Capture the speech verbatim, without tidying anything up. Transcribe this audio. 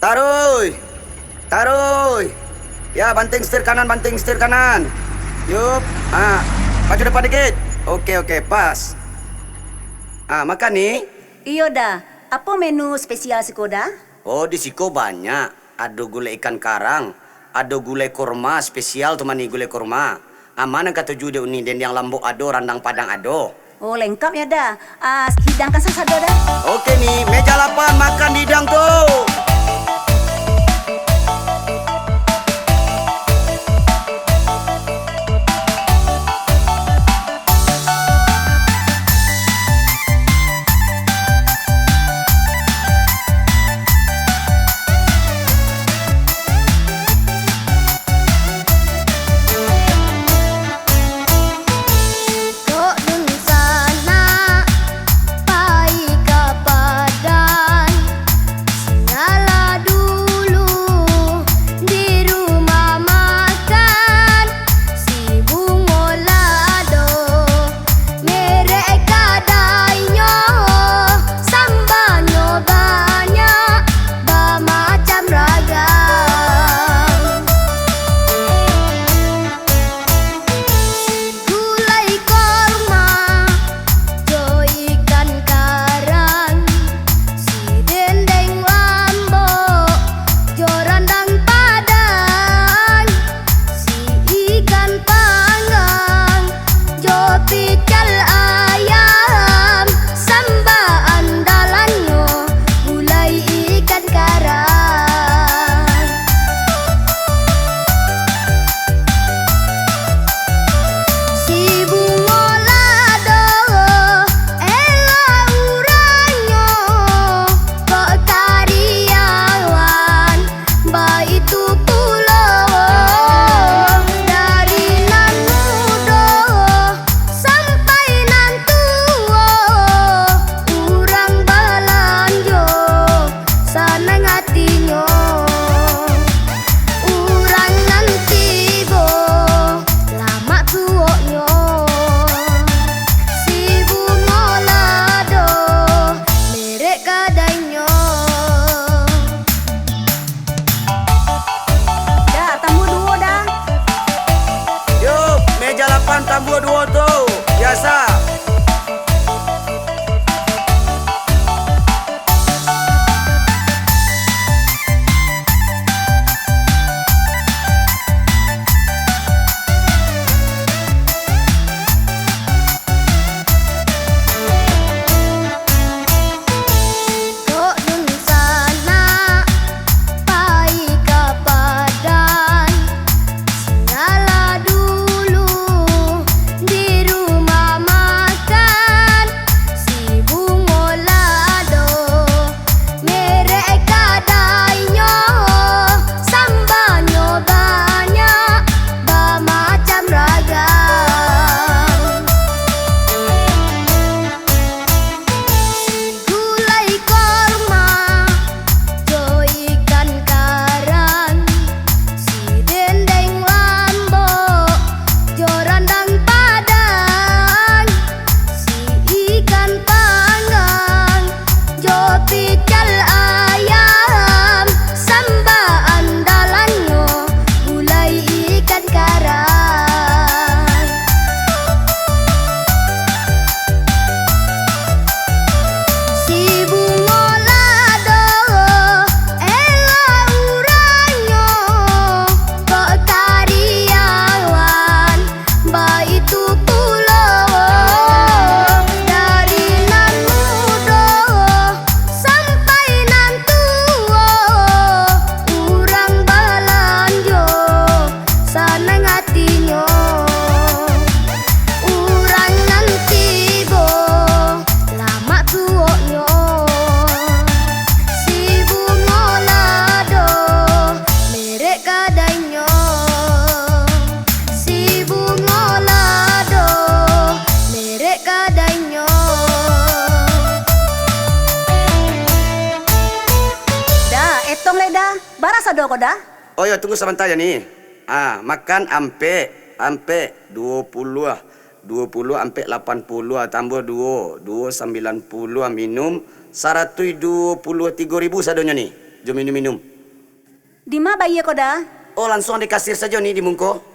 Taruih! Taruih! Ya, banting setir kanan, banting setir kanan. Yup. Ah, maju depan dikit. Oke, oke, pas. Ah, makan ni. Iyo, Da. Apo menu spesial siko, Da? Oh, di siko banyak. Ado gulai ikan karang, ado gulai kurma spesial tu mani gulai kurma. Ah, ma nan katuju dek Uni, dendiang lambok ado, randang padang ado. Oh, lengkap ya, Da. Ah, hidangkan sasado, Da. Oke ni, meja lapan, makan di hidang tu. Kok dunsanak pai ka Padang, singgalah dulu di rumah makan. Si Bungo Lado merek kadainyo, sambanyo banyak bamacam ragam. Si gulai korma jo ikan karang, si dendeng lambok jo randang padang, si ikan panggang jo pical ayam, samba andalannyo gulai ikan karang. Si Bungo Lado, elok urangnyo, kok karyawan, baitu pulo dari nan mudo sampai nan tuo, urang balanjo sanang atinyo. Urang nan tibo lamak tuoknyo, si Bungo Lado merek kadainyo. Da, tambua duo, Da. Yo, meja lapan tambua duo tu. Biasa. Kok dunsanak pai ka Padang, singgalah dulu di rumah makan. Si Bungo Lado merek kadainyo, sambanyo banyak bamacam ragam. Si gulai korma jo ikan karang, si dendeng lambok jo randang padang, si ikan panggang jo pical ayam, samba andalannyo gulai ikan karang. Si Bungo Lado, elok urangnyo, kok karyawan, baitu pulo dari nan mudo sampai nan tuo, urang balanjo sanang atinyo. Urang nan tibo lamak tuoknyo, si Bungo Lado merek kadainyo. Si Bungo Lado merek kadainyo. Da, etong lai, Da. Bara sado ko, Da? Oh yo, tunggu sabanta jo ni. Ah, makan ampek, ampek, duo puluah, duo puluah ampek lapan puluah, tambah duo, duo sambilan puluah, minum saratuih duo puluah tigo ribu sadonyo ni, jo minum-minum. Dima bayia ko Da? Oh, lansuang di kasir sajo ni, di mungko.